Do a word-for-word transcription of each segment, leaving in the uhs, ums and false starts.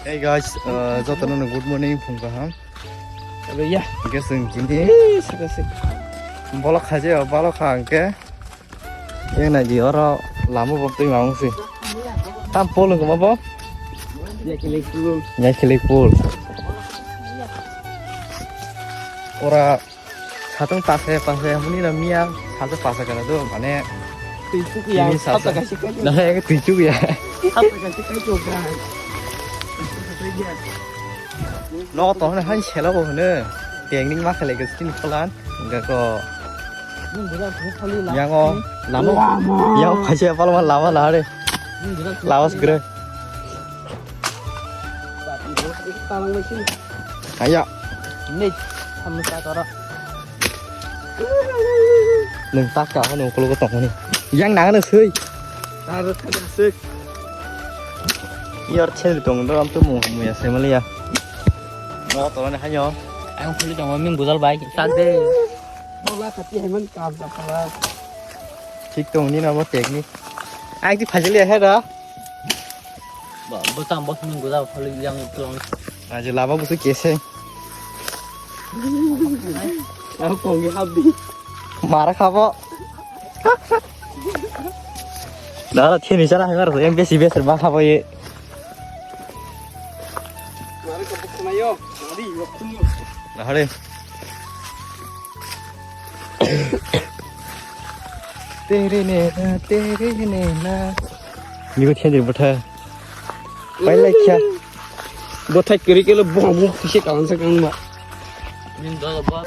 Hey guys, uh, jotono no good morning, phung kaham. Alo ya. Hwnkhe chwng tini bolok khaje, bolok kha hwnkhe. Yang nai di oro lama bo twi mang si. Tam pol wngkha ma bo? Nyakhili pol. Nyakhili pol. Ora satung pasa pasa muni na miya satung pasa kana do mane. Twi chuk ya, tini sasa. Sasa kasi kai. Na ya twi chuk ya. Sasa kasi kai chuk ya. No to hone han sela bo hone. Tengning ma khale ke skin plan. Enggak ko. Yang o lama. Yang phasia pal ma lama na re. Lama segera. Ayo. Nih, sama satu. Nung tak ka nung kulo tong ni. Yang nang na sui. Harus kada sik. Yar chen tong do am tu mu mu ya semali ya. No to ne hanyo. Ang khuli tong ming gudal bai. Sade. Bola khati heman kam ta pala. Thik tong ni na mo technique. Ang ti phajili he da. Ba, bwtang bos ming gudal khuli yang tulang. Aje laba busu kese. Ang kong ge habdi. Mara khabo. Dara thini chara hai mar yang besi besi ba khabo ye. Mara khabo khnayo. Mari waktu. Nahare. Tere nena, tere nena. Nigo theni bwtha. Pailai kha. Bwthai kwrwi kele bomo kisa kalan sa kang ba. Ning do ba.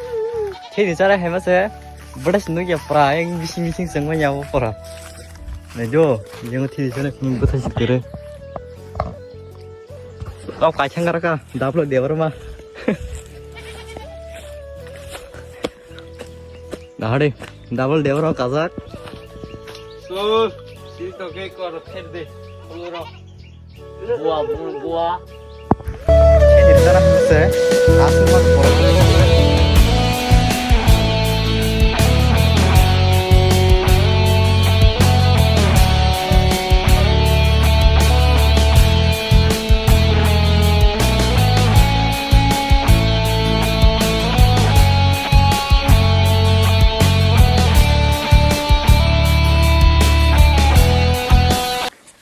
Theni chara hai ma se. Bwthai sinu ya pra yang bising bising sengma ya bo pora. Nai jo, yang theni chara kunu bwthai si kwrwi. Kau kai thang ka, dablo debar ma. Nahari, double debar kajak. So, si to ke kor pher de. Bua, bua, bua. Ini sekarang selesai. Aku mau.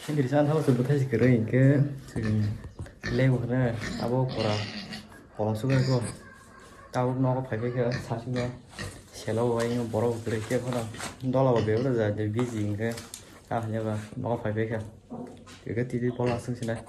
Sendiri sana sama sebut aja kering ke sini. Lewu na abo pora pora suka ko. Tabuk nogo phaibai kha sasino selo bai borok kwrwi khe phano dola bo bebra ja de busy hinkhe ta hwnba nogo phaibai kha. Tike titi bola swng sinai.